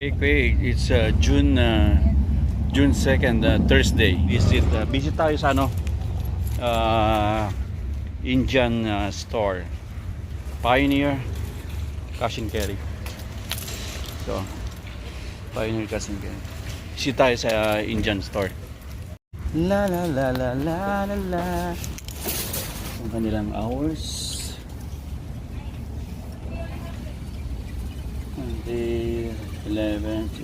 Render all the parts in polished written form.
Okay, it's June 2nd, Thursday. Visit tayo sa Indian store. Pioneer Cash and Carry. So, Pioneer Cash and Carry. Visit tayo sa Indian store. La la la la la la la. Ang kanilang hours. Monday, 11 to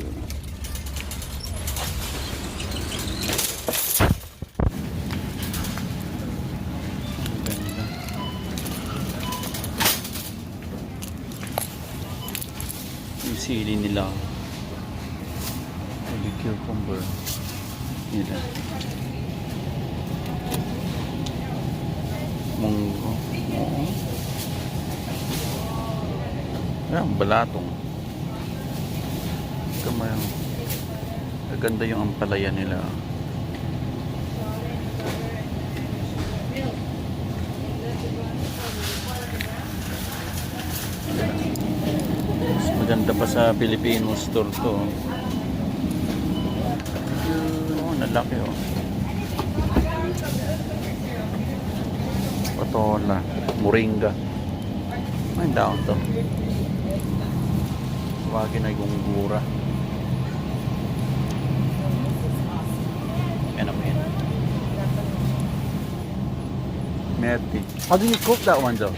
yung sili nila, yung cucumber nila, munggo, balatong. Kamayang maganda yung ampalaya nila. Mas maganda pa sa Filipino store to. Oh, nalaki oh. Patola, moringa. Ay, down to. Tawagin ay gungura. Methi. How do you cook that one though?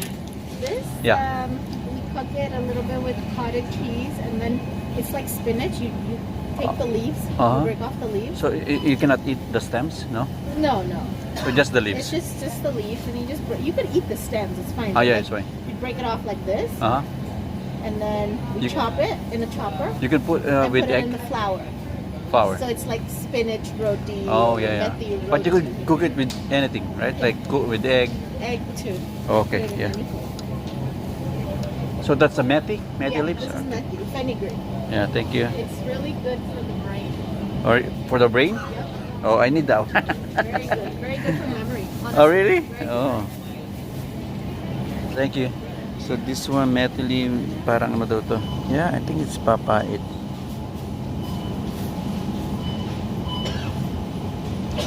This? Yeah. We cook it a little bit with cottage cheese, and then it's like spinach. You take the leaves, you break off the leaves. So you cannot eat the stems, no? No, no. Or just the leaves? It's just the leaves, and you can eat the stems. It's fine. Oh yeah, Like, it's fine. You break it off like this, and then You- we chop it in a chopper. You can put and with put it egg, in the flour. flour. So it's like spinach roti. Oh yeah, methi yeah. But you could roti. cook it with anything, right? Like cook with egg. Egg too. Okay, Put it in yeah. anything. So that's a methi Yeah, leaves. this is methi, fenugreek. Yeah, thank you. It's really good for the brain. Or for the brain? Yep. Oh, I need that one. Very good for memory. Honestly, Oh really? very good. Oh. Thank you. So this one methi leaf, parang ano daw to? Yeah, I think it's papait.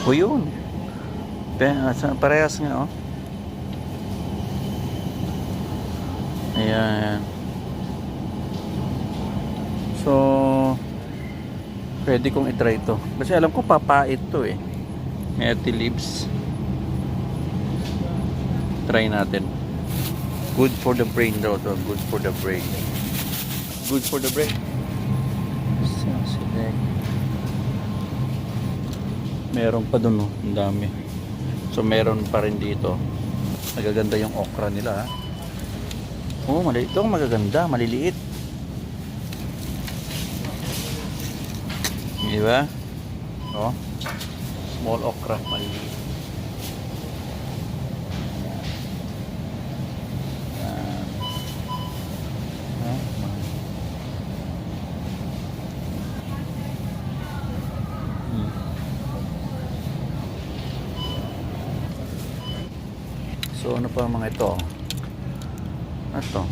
O yun. Parehas nga oh. Ayan. So pwede kong i-try ito. Kasi alam ko papait to eh. Methi leaves. Try natin. Good for the brain daw to. Good for the brain. Good for the brain. Select. Meron pa dun oh. Ang dami. So meron pa rin dito. Magaganda yung okra nila ha. Oh, maliit. Ito magaganda. Maliliit. Diba? Oh. Small okra. Maliliit. So ano pa mga ito? Ito.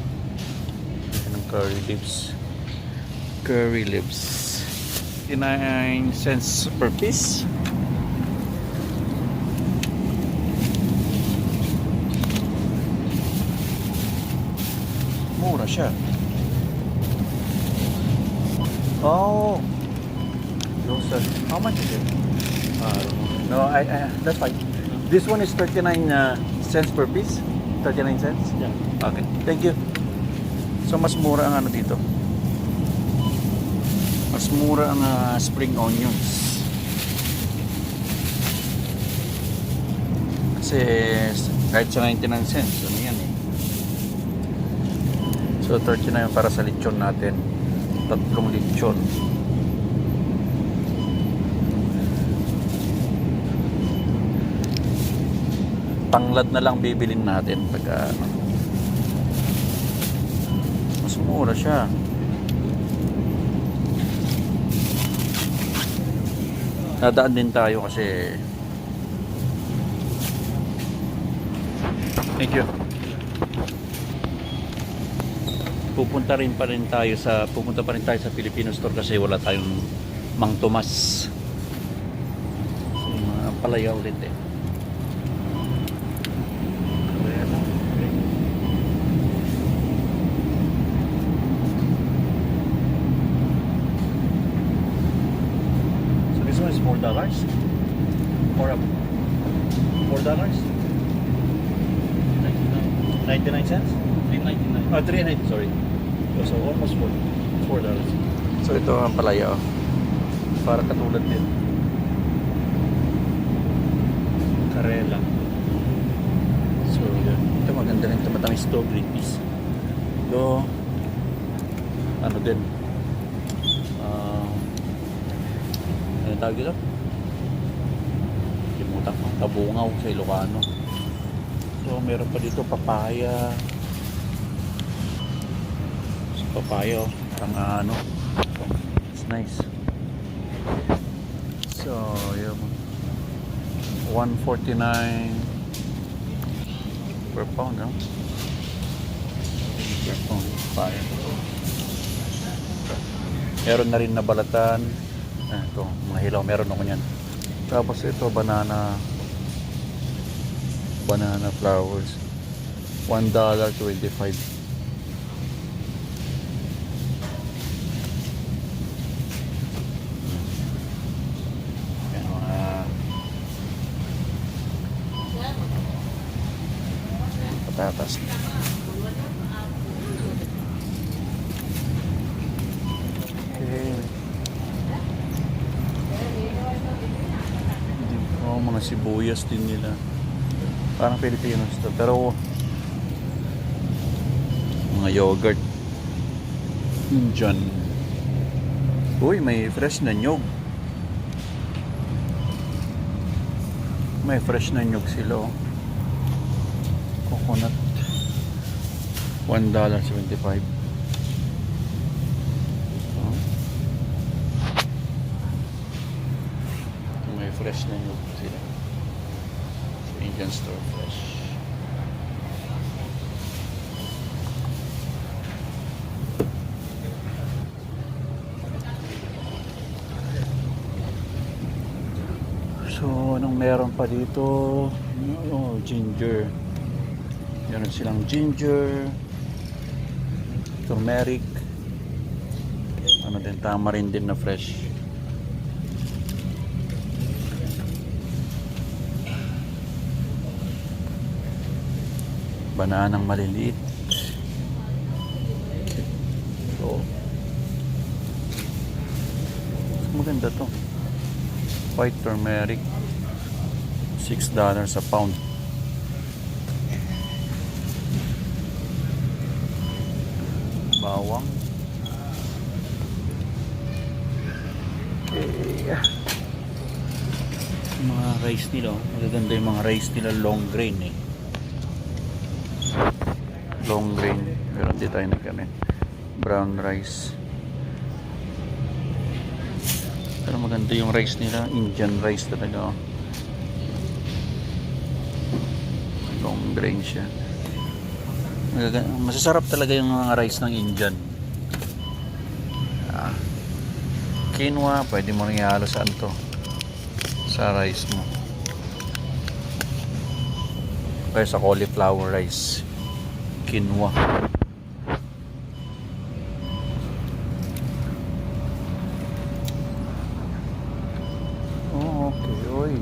Anong curry leaves? Curry leaves. 59 cents per piece. Mura siya. Oh. How much is it? No, that's fine. This one is 39 cents per piece. 39 cents? Yeah. Okay, thank you. So mas mura ang ano dito. Mas mura ang spring onions. Kasi kahit sa 99 cents, ano yan eh. So 39 para sa lechon natin. 3 lechon. Tanglad na lang bibilin natin pagka mas mura siya. Dadaan din tayo kasi thank you. pupunta pa rin tayo sa Filipino store kasi wala tayong Mang Tomas. So, mga palaya ulit eh. So this one is $4 or $4? 99 cents? 399. Oh, 390, sorry. So almost $4. So ito ang palaya, oh. Para katulad din. Karela. So yun. Ito maganda rin. Ito matamis to, green peas. Ito, ano din. Ano tawag ito? Limutan ko. Tabungaw sa Ilocano. So meron pa dito papaya. Papaya, oh. Parang ano. It's nice. So, yun. 149 per pound, no? Per pound. Papaya. Meron na rin na balatan. Ito, mga hilaw. Meron ako yan. Tapos ito, banana flowers. $1.25. Patatas. Okay. Oh, mga sibuyas din nila. Parang Pilipinos to. Pero mga yogurt. Indian. Uy, may fresh na nyog. May fresh na nyog sila, oh. Coconut $1.75. May fresh na nyug sila sa Indian store, fresh. So anong meron pa dito? Oh, ginger. Meron silang ginger, turmeric, ano din, tamarind din na fresh. Bananang maliliit. So, maganda to. White turmeric, $6 a pound. Bawang. Okay. Mga rice nila, magaganda yung mga rice nila, long grain eh. Long grain. Meron din tayo na kami. Brown rice. Pero maganda yung rice nila, Indian rice talaga, oh. Long grain siya. Masasarap talaga yung mga rice ng Indian. Quinoa, pwede mo rin ihalo sa to, sa rice mo. Kaya sa cauliflower rice, quinoa. Oh, okay, oy.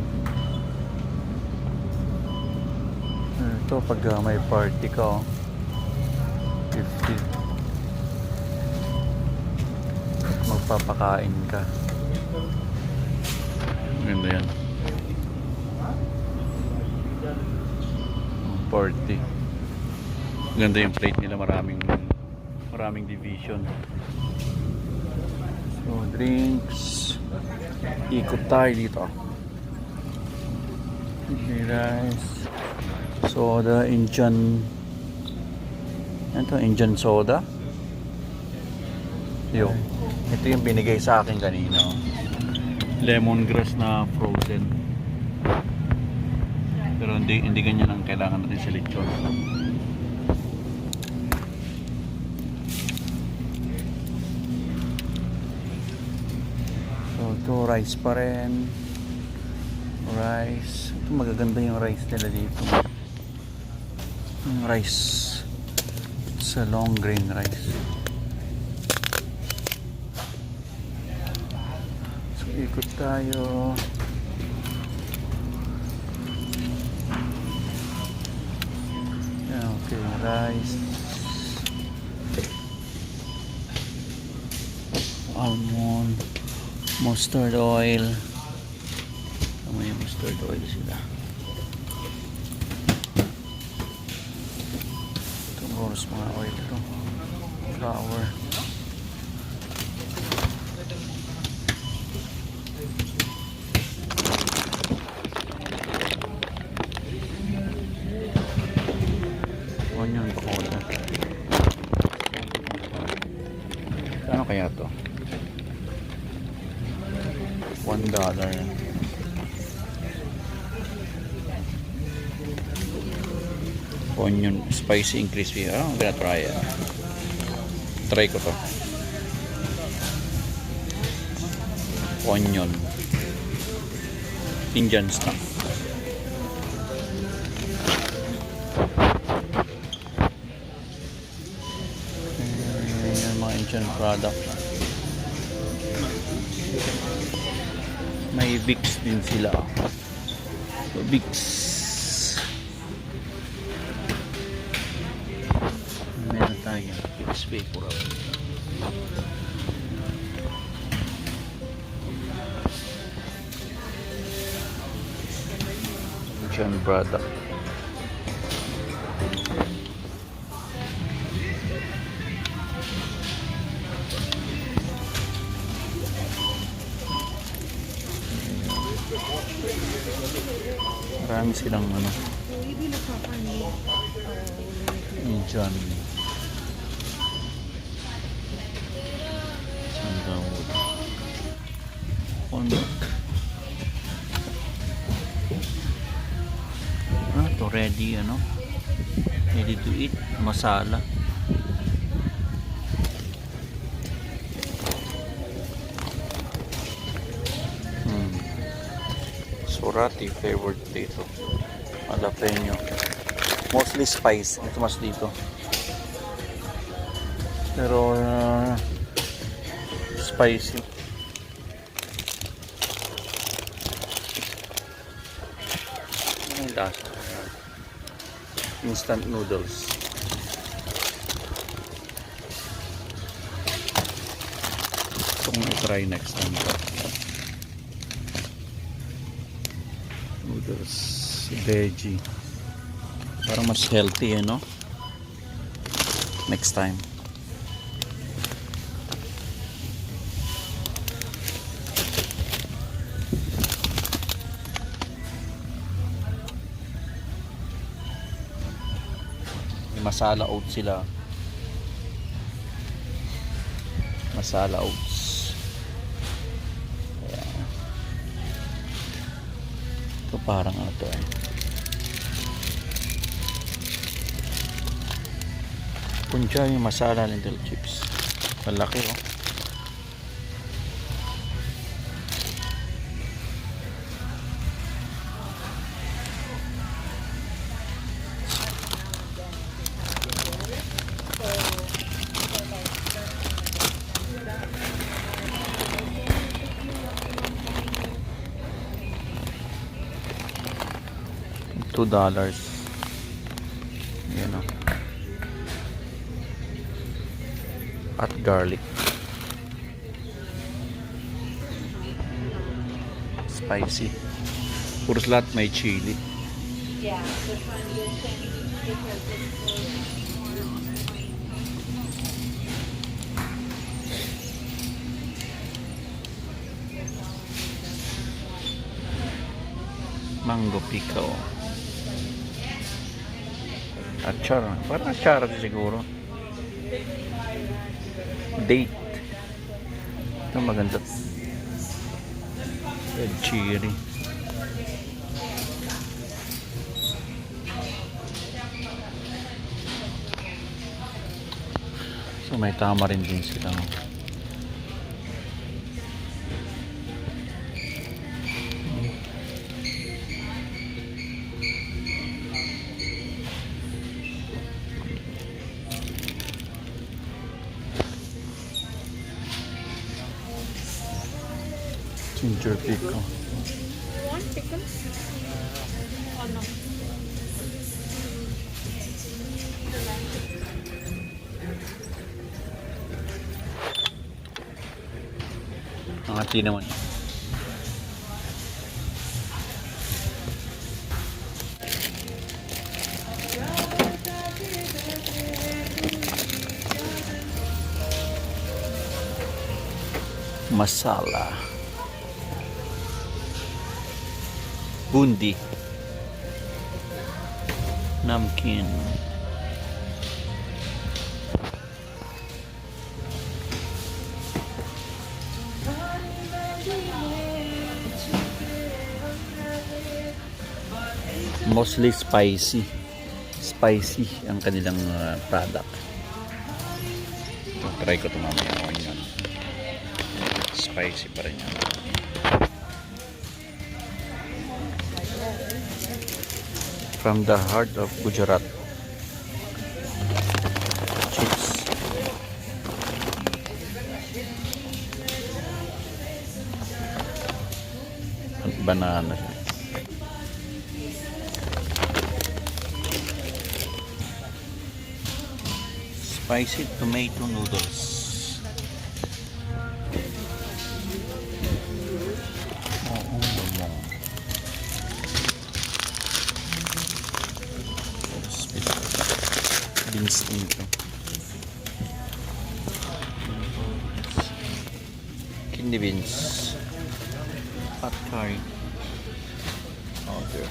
Ito pag may party ka, oh. 50. Magpapakain ka. Ganda yan. 40. Ganda yung plate nila, maraming division. So drinks, ikot tayo dito. Rice, soda, Indian. Ito, Indian soda. Ito yung binigay sa akin kanina. Lemongrass na frozen. Pero hindi ganyan ang kailangan natin sa lechon. So ito rice pa rin. Rice. Ito magaganda yung rice nila dito. Yung rice sa long grain rice. So ikot tayo. Okay, rice. Almond. Mustard oil. May mustard oil sila. Ito oras mga oil ito. Flour. Onion powder. Ano kaya to? $1. Onion, spicy and crispy. I'm gonna try it. Try ko to. Onion. Indian stock. Yung mga Indian product. May Vicks din sila. So, Vicks. Meron tayo. Vicks Vapor. Indian product. Marami silang ano. Indian. Sandalwood. Ito ready ano. Ready to eat. Masala. Surati flavored potato. Jalapeno. Mostly spice. Ito mas dito. Pero spicy. Ano yung lasa? Instant noodles. Ito kong i-try next time. Noodles, veggie. Parang mas healthy, no? Next time. May masala oats sila. Masala oats. Ayan. Ito parang ano to eh. Punjab yung masala lentil chips. Malaki oh. $2. Yan o. At garlic. Spicy. Puros lahat may chili. Yeah, this one is because it's Mango pickle. Achar. Parang achar siguro. Date. Ito maganda. Red cherry. So may tamarind din sila. Ginger pickle. You want pickles? Oh no. Ang ati naman. Masala. Bundi. Namkeen. Mostly spicy. Spicy ang kanilang product. So, try ko ito mamaya. Onion. Spicy pa rin yan. From the heart of Gujarat. Chips. At banana siya. Spicy tomato noodles. Oo, lamang. Beans ito. Kidney beans. Hot curry. Powder.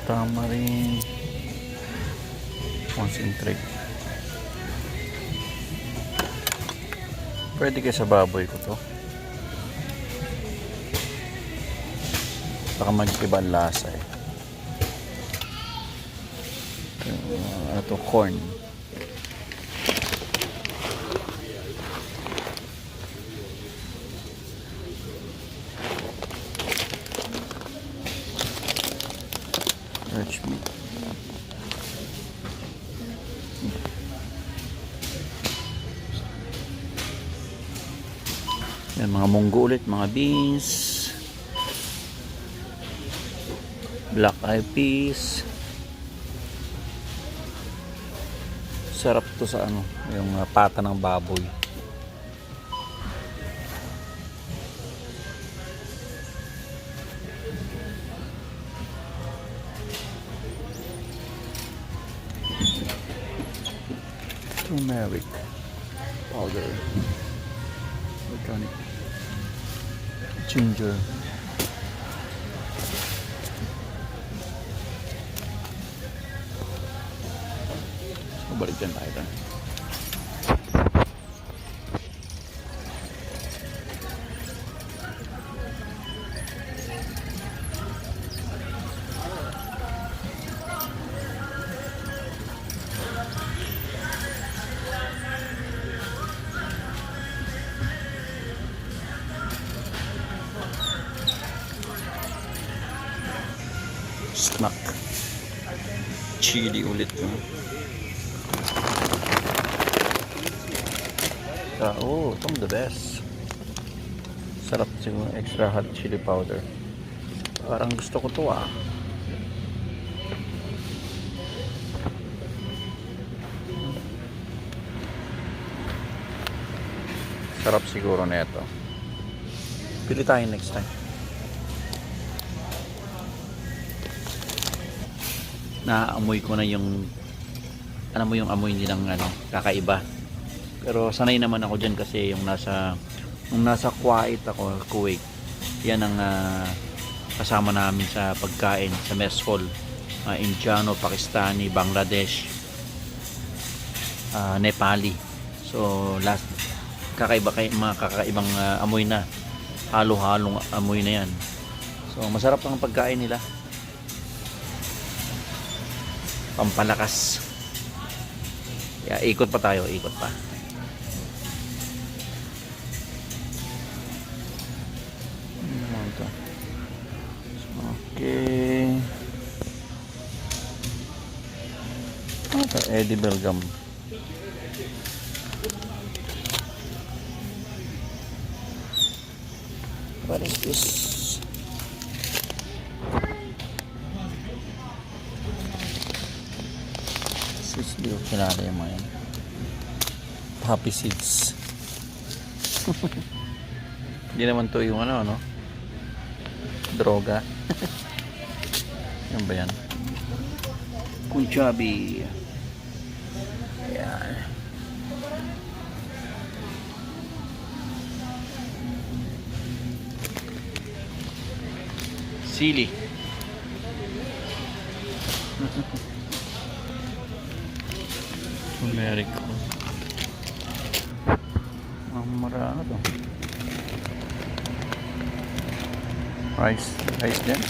Tamarind. Concentrate. Pwede kayo sa baboy ko to. Baka mag-iba ang lasa eh. Ano to? Corn. Large meat. Yan, mga munggo ulit, mga beans, black eyed peas. Sarap to sa ano, yung pata ng baboy. Turmeric powder, organic ginger, so balik dyan tayo doon. Snack chili ulit no? Oh, itong the best. Sarap siguro, extra hot chili powder. Parang gusto ko to ah. Sarap siguro na ito. Pili tayo next time. Naamoy ko na yung, alam mo yung amoy nilang ano, kakaiba. Pero sanay naman ako dyan kasi yung nung nasa Kuwait ako, Kuwait, yan ang kasama namin sa pagkain sa mess hall. Indiano, Pakistani, Bangladesh, Nepali. So mga kakaibang amoy na, halo-halong amoy na yan. So masarap ang pagkain nila, pampalakas. Kaya ikot pa tayo, ikot pa. Okay. Sa edible gum. What is this? Seeds, di ko kilala yung mga yan. Poppy seeds. Hindi naman to yung ano, no? Droga. Yan ba yan? Kunchabi. Ayan. Sili. America. Marami to. Rice din.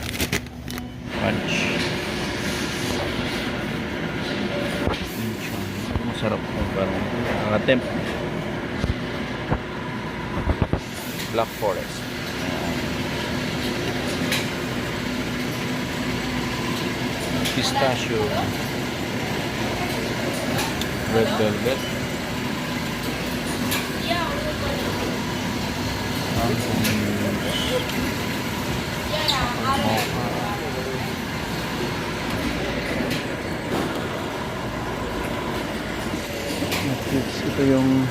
Punch. Masarap po. Parang nakatemp. Black Forest. Pistachio. Red velvet. Ito yung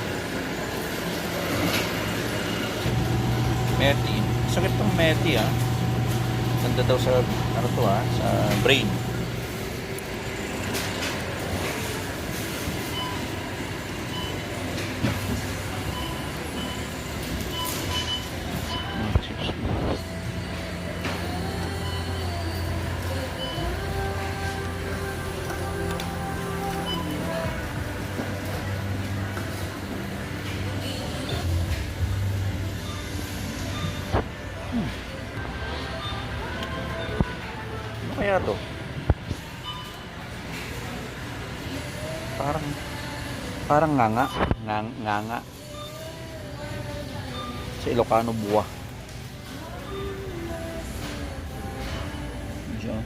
Meti. Sakit tong Meti, ah. Ganda daw sa ano to, ah, sa brain. Ano kaya to? Parang nganga. Sa Ilocano, buwa. Diyan.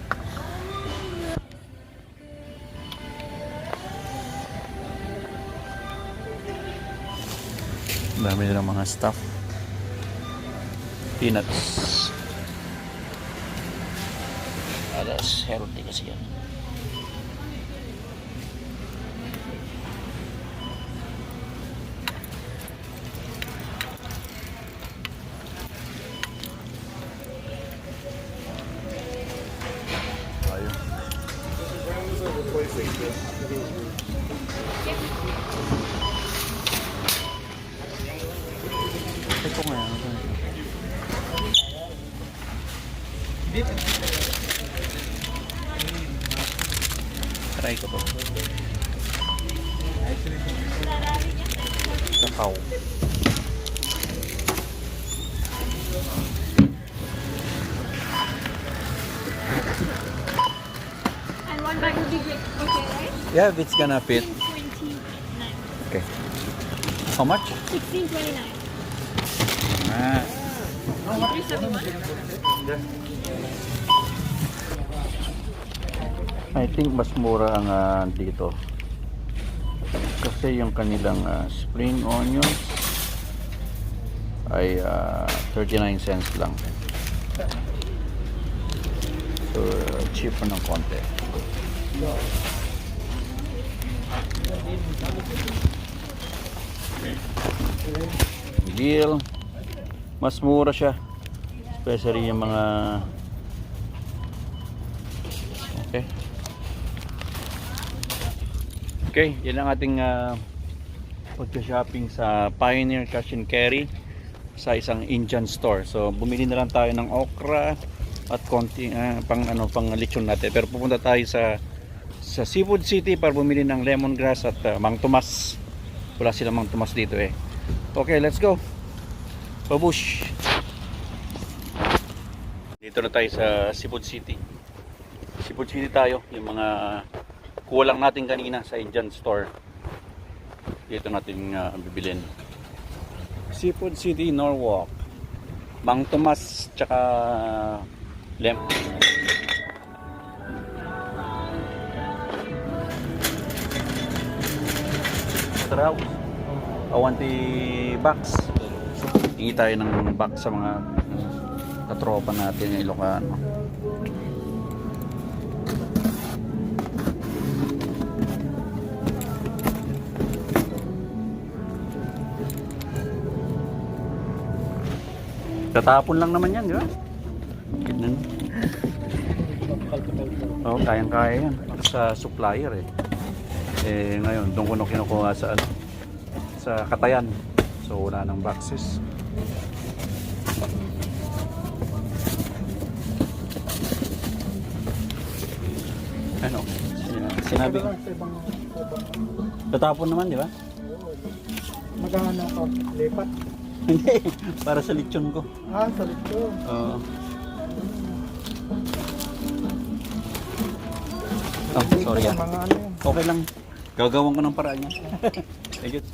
Dami na ng mga stuff. Peanuts. Alas, healthy kasi yan. Ayun. Ito nga yan. Try ko to. Kakao. And one bag would be great. Okay, right? Yeah, if it's gonna fit. 16.29. Okay. How much? 16.29. Ah. 371. I think mas mura ang dito. Kasi yung kanilang spring onions ay 39 cents lang. So, cheap pa ng konti. Deal. Mas mura siya. Especially yung mga okay. Okay, yan ang ating pagka-shopping sa Pioneer Cash and Carry sa isang Indian store. So, bumili na lang tayo ng okra at konti pang lechon natin. Pero pupunta tayo sa Seafood City para bumili ng lemongrass at Mang Tomas. Wala silang Mang Tomas dito eh. Okay, let's go. Babush. Dito na tayo sa Seafood City. Seafood City tayo, yung mga kulang natin kanina sa Indian store. Dito natin bibilin. Seafood City, Norwalk. Mang Tomas, tsaka strauss. Awanti box. Hingi tayo ng box sa mga katropa natin ng Ilocano. Tatapon lang naman yan, di ba? Tignan mo. Oo, kayang-kaya yan. Sa supplier eh. Eh, ngayon, doon ko na kinukuha sa, ano, sa Katayan. So, wala ng boxes. Ano? Sinabi ko. Tatapon naman, di ba? Magkano ako? Lipat? Hindi, para sa lechon ko. Ah, sa lechon. Oo. Oh, sorry ah. Mga ano yan. Okay lang. Gagawin ko ng paraan yan. Thank you.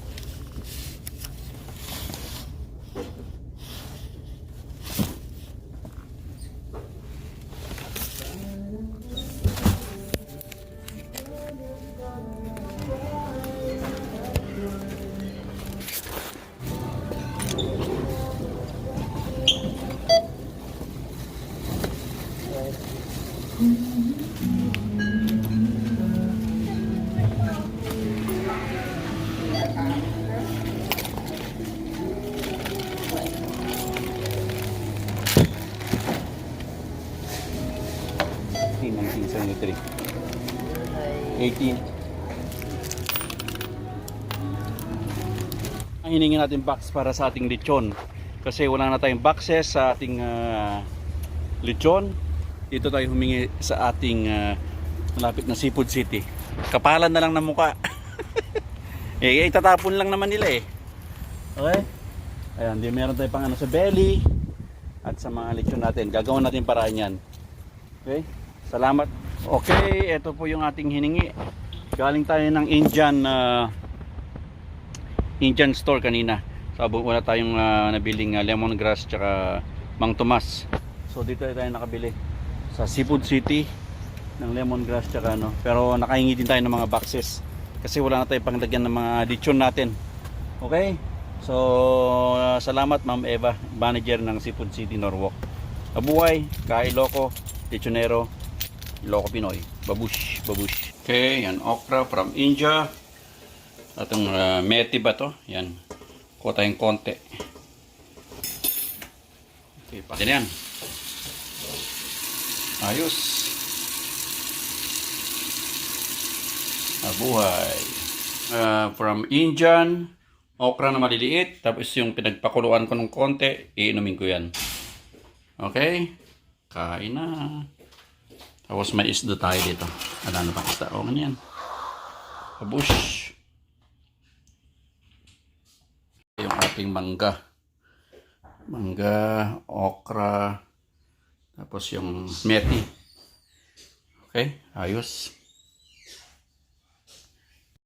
In 1973. 18. Ang hiningi natin box para sa ating lechon. Kasi wala na tayong boxes sa ating lechon. Dito tayo humingi sa ating malapit na Seafood City. Kapalan na lang ng muka. Itatapon lang naman nila eh. Okay? Ayan, di meron tayong pang ano sa belly at sa mga lechon natin. Gagawin natin paraan yan. Okay? Salamat. Okay, ito po yung ating hiningi. Galing tayo ng Indian store kanina. Sabi wala tayong nabiling lemongrass tsaka Mang Tomas. So dito tayo nakabili sa Seafood City ng lemongrass tsaka ano. Pero nakahingi din tayo ng mga boxes kasi wala na tayong panglagyan ng mga lechon natin. Okay? So salamat Ma'am Eva, manager ng Seafood City Norwalk. Mabuhay, Kailoko, Lechonero, Ilocos Pinoy. Babush, babush. Okay, yan okra from India. Atong meti ba to? Yan. Kuha tayong konti. Okay, pati na yan. Ayos. Mabuhay. From Indian, okra na maliliit. Tapos yung pinagpakuluan ko ng konti, iinumin ko yan. Okay? Kain na. Tapos may isda tayo dito. Ano pa isda? O, ano yan? Kabush. Yung ating mangga. Mangga, okra, tapos yung meti. Okay? Ayos.